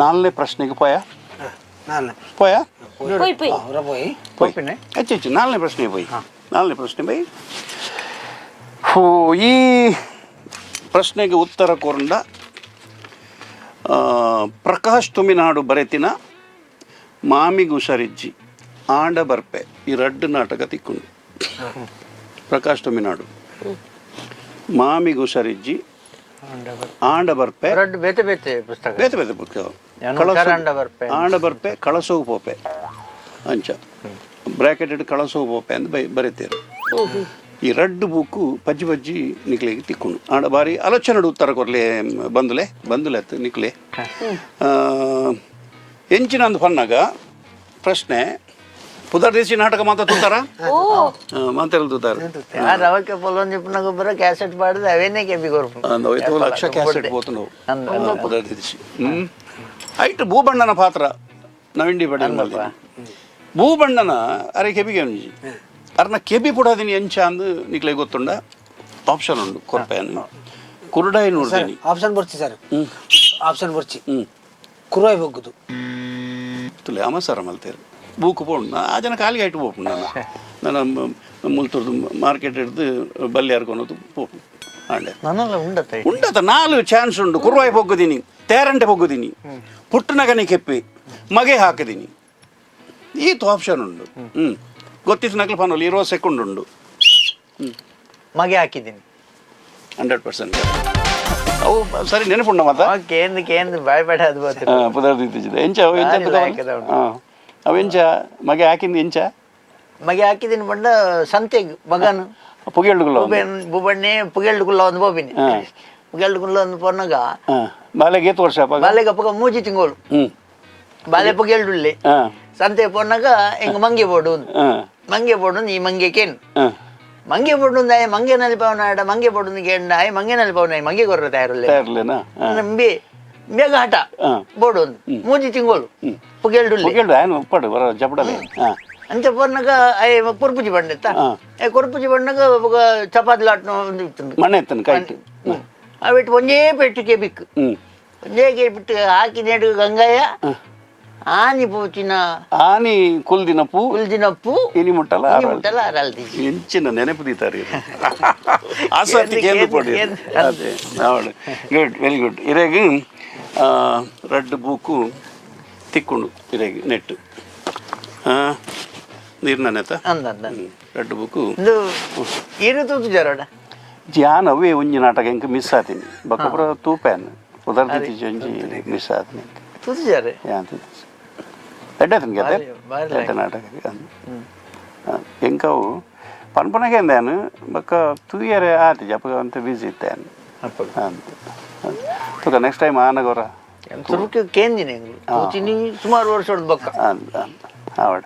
ನಾಲ್ನೇ ಪ್ರಶ್ನೆಗೆ ಪೋಯ. ನಾಲ್ನೇ. ಪೋಯ. ಪೋಯ್ ಪೋಯ್. ಅವರ ಪೋಯಿ. ಪೋಯ್. ಪೋಪಿನೆ? ಹೆಚ್ಚು ಹೆಚ್ಚು ನಾಲ್ನೇ ಪ್ರಶ್ನೆ ಪೋಯ್, ನಾಲ್ನೇ ಪ್ರಶ್ನೆ ಬೈ. ಹೋ, ಈ ಪ್ರಶ್ನೆಗೆ ಉತ್ತರ ಕೊರಂಡ ಪ್ರಕಾಶ್ ತುಮಿನಾಡು ಬರೆತಿನ ಮಾಮಿಗು ಹುಷಾರಿಜ್ಜಿ, ಆಂಡ ಬರ್ಪೆ ಈ ರಡ್ಡು ನಾಟಕ ತಿಕ್ಕೊಂಡು. ಪ್ರಕಾಶ್ ತುಮಿನಾಡು, ಮಾಮಿಗು ಹುಷಾರಿಜ್ಜಿ, ಆಂಡ ಬರ್ಪೆ. ರಡ್ಡು ಬೇತೆ ಬೇತೆ ಪುಸ್ತಕ. ಬೇತೆ ಬೇತೆ ಪುಸ್ತಕ. ಯಾನು ಕಳಸು- ಹುಷಾರ್ ಆಂಡ ಬರ್ಪೆ. ಆಂಡ ಬರ್ಪೆ, ಕಳಸೋಗು ಪೋಪೆ ಅಂಚ ಬ್ರಾಕೆಟೆಡ್ ಕಳಸೋಗು ಪೋಪೆ ಅಂತ ಬೈ ಬರೀತೀರು. ಈ ರಡ್ಡು ಬುಕ್ಕು ಪಜ್ಜಿ ಪಜ್ಜಿ ನಿಕ್ಲೆಗೆ ತಿಕ್ಕೊಂಡು. ಆಂಡ ಬಾರಿ ಆಲೋಚನೆ ಉತ್ತರ ಕೊರ್ಲೆ ಬಂದುಲೆ ಬಂದುಲೆ ಅತ್ತು ನಿಕ್ಲೆ. ಎಂಚಿನ ಅಂದ್ ಪನ್ನಾಗ ಪ್ರಶ್ನೆ ಪುದರ್ ದೇಸಿ ನಾಟಕ ಮಾತ ತೂತಾರ? ಓ. ಮಾತೆಲ್ಲ ತೂತಾರ. ಆ ರವಕ್ಕೆ ಪೊಲೊಂದು ಇಪ್ಪುನ ಗೊಬ್ಬರ ಕ್ಯಾಸೆಟ್ ಪಾಡ್ದು ಅವೇನೇ ಕೆಬಿ ಕೊರ್ಪು. ಅಂದ್ ಐದು ಲಕ್ಷ ಕ್ಯಾಸೆಟ್ ಪೋತು ನಾವು. ಅಂದ್. ಪುದರ್ ದೇಸಿ ಐಟ್ ಭೂಬಣ್ಣನ ಪಾತ್ರ ನವೀನ್ ಡಿ ಪಟೇಲ್ ಮಲ್ದಿನ. ಭೂಬಣ್ಣನ ಅರೆ ಕೆಬಿಗೆ ಒಂಜಿ ಅರ್ನ ಕೆಬಿ ಪುಡಾದಿನಿ ಎಂಚ ಅಂದ್ ನಿಕ್ಲೆ ಗೊತ್ತುಂಡ? ಆಪ್ಷನ್ ಉಂಡು ಕೊರ್ಪೆಯನ್ನು. ಕುರುಡಾಯಿ ಸರ್. ನೋಡ್ತೀನಿ. ಆಪ್ಷನ್ ಬರ್ಚಿ ಸರ್, ಆಪ್ಷನ್ ಬರ್ಚಿ. ಕುರುವಾಯಿ ಬೊಗ್ಗುದು. ತುಲೆ ಅಮಸರ ಮಲ್ತೇರು ಬೂಕು ಪೋಂಡು. ಆ ಜನ ಕಾಲಿಗೆ ಐಟು ಪೋಪುಂಡು. ನನ್ನ ನನ್ನ ಮುಲ್ತುರ್ದು ಮಾರ್ಕೆಟ್ ಹಿಡ್ದು ಬಲ್ಲೆ ಹರ್ಕೊಳೋದು ಪೋಪು ಆಂಡೆ. ನನ್ನಲ್ಲ ಉಂಡತ್ತ. ಉಂಡತ, ನಾಲು ಚಾನ್ಸ್ ಉಂಡು. ಕುರುವಾಯಿ ಪೊಗ್ಗುದೀನಿ, ತೇರಂಟೆ ಪೊಗ್ಗುದೀನಿ, ಪುಟ್ಟನಗನಿ ಕೆಪ್ಪಿ ಮಗೆ ಹಾಕಿದೀನಿ. ಈತು ಆಪ್ಷನ್ ಉಂಡು. ಗೊತ್ತಿತ್ತು ನಕಲು ಪನೋಲಿ 20 ಸೆಕೆಂಡ್ ಉಂಡು. ಮಗೆ ಹಾಕಿದ್ದೀನಿ. 100%. ಅವು ಸರಿ ನೆನಪುಂಡ ಮಾತ. ಕೇಂದ್ರ ಕೇಂದ್ರ ಬಾಯ್ ಬೇಡ ಅದು ಗೊತ್ತಿಲ್ಲ. ಪುದರ್ ಇತ್ತೀಚಿದೆ ಎಂಚ ಅವು ಎಂಚ ಭಾರಿ ಲಾಯಕದ ಉಂಟು. ಅವು ಎಂಚ ಮಗೆ ಹಾಕಿಂದ ಎಂಚ? ಮಗೆ ಹಾಕಿದ್ದೀನಿ ಬಂಡ ಸಂತೆಗ್ ಮಗನು. ಪುಗೆಳ್ಳುಗುಲ್ಲ. ಬುಬಣ್ಣೆ ಪುಗೆಲ್ಡು ಕುಲ್ಲ ಒಂದು ಬೋಬಿನಿ. ಪುಗೆಲ್ಡು ಕುಲ್ಲ ಒಂದು ಪೊನ್ನಗ. ಬಾಲೆಗೆ ಏತು ವರ್ಷ ಅಪ್ಪ? ಬಾಲೆಗೆ ಅಪ್ಪಗ ಮೂಜಿ ತಿಂಗಳು. ಬಾಲೆ ಪುಗೆಲ್ಡುಳ್ಳೆ. ಸಂತೆ ಪೊನ್ನಗ ಹಿಂಗ ಮಂಗೆ ಬೋಡು ಒಂದು. ಮಂಗೆ ಬೋಡು ಈ ಮಂಗೆ ಕೇನು. ಮಂಗೆ ಬೋಡು ಆಯ್ ಮಂಗೆ ನಲಿಪವನ ಆಡ ಮಂಗೆ ಬೋಡು ಕೇಂಡ ಆಯ್ ಮಂಗೆ ನಲಿಪವನ ಮಂಗೆ ಕೊರ್ರ ತಯಾರುಲ್ಲೆ. ತಯಾರ್ಲೇನಾ? ನಂಬಿ ಬೇಗ ಹಠ. ಬೋಡು ಒಂದು ಮೂಜಿ ತಿಂಗಳು ಪುಗೆಲ್ಡುಳ್ಳೆ. ಪುಗೆಲ್ಡು ಆಯ್ನು ಉಪ್ಪಡು ಬರ ಜಪಡಲೆ. ಅಂಚ ಪೊನ್ನಗ ಆಯ್ ಕೊರ್ಪುಜಿ ಬಂಡೆತ್ತ. ಏ ಕೊರ್ಪುಜಿ ಬಂಡಗ ಬೊಕ ಚಪಾತಿ ಲಾಟ್ನ ಒಂದು ಇತ್ತು. ಮಣ್ಣೆ ಎತ್ತನು ಕೈಟ್. ಅವಿಟ್ಟು ಒಂಜೇ ಪೆಟ್ಟಿಗೆ ಬಿಕ್ಕು. ಒಂಜೇ ಬಿಟ್ಟು ಹಾಕಿ ನೆಡು ಗಂಗಯ್ಯ ಆನಿ ಪೂಚಿನ. ಆನಿ ಕುಲ್ದಿನ ಪೂ. ಕುಲ್ದಿನ ಪೂ. ಇನಿ ಮುಟ್ಟಲ. ಇನಿ ಮುಟ್ಟಲ ಅರಲ್ದಿ. ಎಂಚಿನ ನೆನಪು ದೀತಾರೆ ಆಸಕ್ತಿ ಕೇಂದ್ರ ಪೊಡಿ. ಅದೇ ಅವಳು. Good, very good. ಇರೆಗ್ ರಡ್ಡು ಬೂಕು ತಿಕ್ಕೊಂಡು ಇರೆಗ್ ನೆಟ್ಟು ನೀರು ನೆನೆತ. ಅಂದ ಅಂದ. ರಡ್ಡು ಬೂಕು. ಇಂದು ಇರು ತೂತು ಜರೋಡ. ಜಾನ್ ಅವೇ ಒಂಜಿ ನಾಟಕ ಎಂಕ್ ಮಿಸ್ ಆತೀನಿ. ಬೊಕ್ಕ ತೂಪ್ಯಾನ್ ಉದರ್ದಿತ್ತಿ ಒಂಜಿ ಮಿಸ್ ಆತೀನಿ. ತೂತು ಜರೆ. ಯಾನ್ ಎಡ್ಡೆ ಆತನ. ಬಾರಿ- ಬಾರಿ. ಎಡ್ಡೆ ನಾಟಕ. ಎಂಕವು ಪನ್ಪನಗೆ ಅಂದಾನು ಬೊಕ್ಕ ತೂಯರೆ ಆತಿಜ. ಅಪಗ ಅಂತ ಬ್ಯುಸಿ ಇತ್ತೆ ಅಪ್ಪಗ. ಅಂತ. ತುಕ ನೆಕ್ಸ್ಟ್ ಟೈಮ್ ಆನಗೊರ. ತುರುಕು ಕೇಂದಿನ ತೂಚಿನಿ ಸುಮಾರು ವರ್ಷ ಹೊಡ್ದು ಬೊಕ್ಕ. ಅಂದ್ ಅಂದ್ ಆವಡ್.